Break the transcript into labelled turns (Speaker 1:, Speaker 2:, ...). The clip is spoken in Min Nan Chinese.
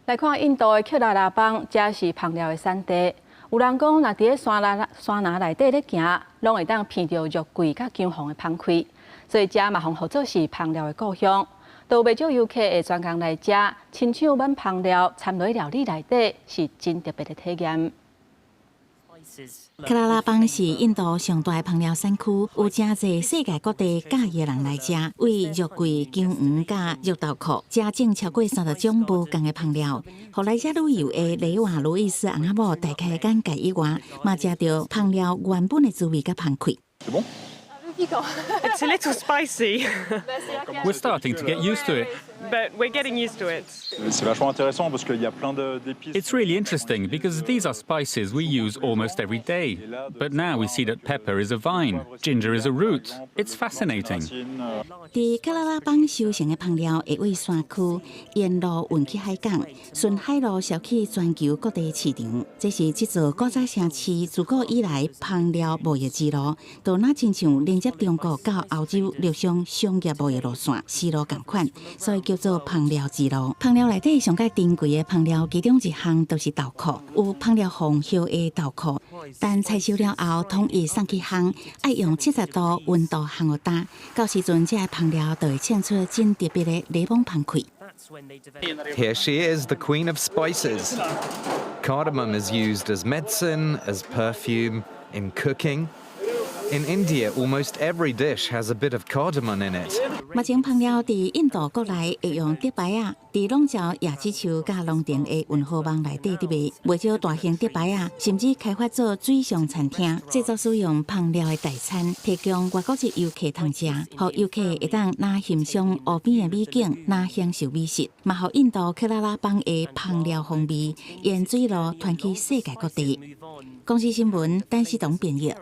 Speaker 1: 來看印度的克拉拉邦，這是香料的產地。有人講，若佇咧山林山林內底咧行，攏會當聞著肉桂佮薑黃的香氣，所以這嘛予號做是香料的故鄉。都袂少遊客會專工來遮，親手挽香料摻落料理內底，是真特別的體驗。
Speaker 2: 克拉拉邦是印度上大的香料產區，有誠濟世界各地佮意的人來遮，為肉桂、薑黃佮肉豆蔻，遮種超過30種無仝的香料。予來遮旅遊的雷瓦路易斯翁仔某大開眼界以外，嘛食著香料原本的滋味佮香氣。
Speaker 3: It's a little spicy.
Speaker 4: We're starting to get used to it.
Speaker 3: But we're getting used to it.
Speaker 5: C'est vachement intéressant parce qu'il y a plein d'épices.
Speaker 4: It's really interesting because these are spices we use almost every day. But now we see that pepper is a vine, ginger is a root. It's fascinating.
Speaker 2: 佇克拉拉邦收成的香料會為山區沿路運去海港，順海路銷去全球各地市場。這是這座古早城市自古以來香料貿易之路，就若親像連接中國到歐洲陸上商業貿易路線，絲路仝款，所以叫做香料之路。香料內底上蓋珍貴的香料，其中一項就是豆蔻，有香料皇后的豆蔻，等採收了後，統一送去烘，愛用70度溫度烘予焦，到時陣這个香料就會衝出真特別的檸檬香氣。
Speaker 6: Here she is, the queen of spices. Cardamom is used as medicine, as perfume, in cooking. In India, almost every dish has a bit of cardamom in it.
Speaker 2: 目前香料佇印度國內會用竹排仔，佇籠罩椰子樹佮農田的運河網內底佇賣，袂少大型竹排仔，甚至開發做水上餐廳，製作使用香料的大餐，提供外國籍遊客通食，予遊客會當若欣賞湖邊的美景，若享受美食，嘛予印度克拉拉邦的香料風味沿水路傳去世界各地。公視新聞，陳世東編譯。